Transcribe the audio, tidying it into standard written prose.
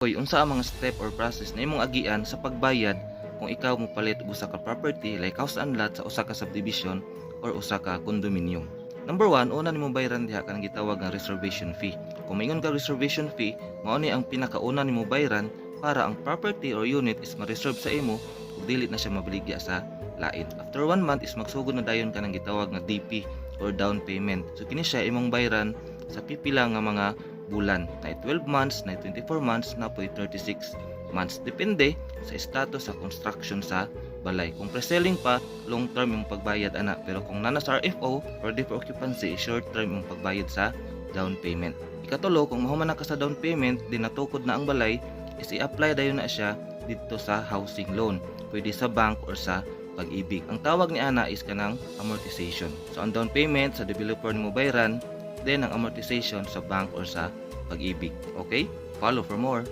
Hoy, unsa ang mga step or process na imong agian sa pagbayad kung ikaw mopalit og usa ka property like house and lot sa usa ka subdivision or usa ka condominium? Number one, una nimo bayran diha kanang gitawag nga reservation fee. Kung maingon ka reservation fee, mao ni ang pinakauna nimo bayran para ang property or unit is ma-reserve sa imo ug dili na siya mabaligya sa lain. After one month is magsugod na dayon kanang gitawag nga DP or down payment. So kini siya imong bayran sa pipila nga mga bulan. Na 12 months, na 24 months, naa poy 36 months. Depende sa status sa construction sa balay. Kung pre-selling pa, long term yung pagbayad ana. Pero kung naa na sa RFO, ready for occupancy, short term yung pagbayad sa down payment. Ikatulo, kung mahuman na ka sa down payment, di natukod na ang balay, is i-apply dayon na siya didto sa housing loan. Pwede sa bank or sa Pag-IBIG. Ang tawag ni ana is kanang amortization. So ang down payment sa developer nimo bayran, then ang amortization sa bank or sa Pag-IBIG. Okay? Follow for more.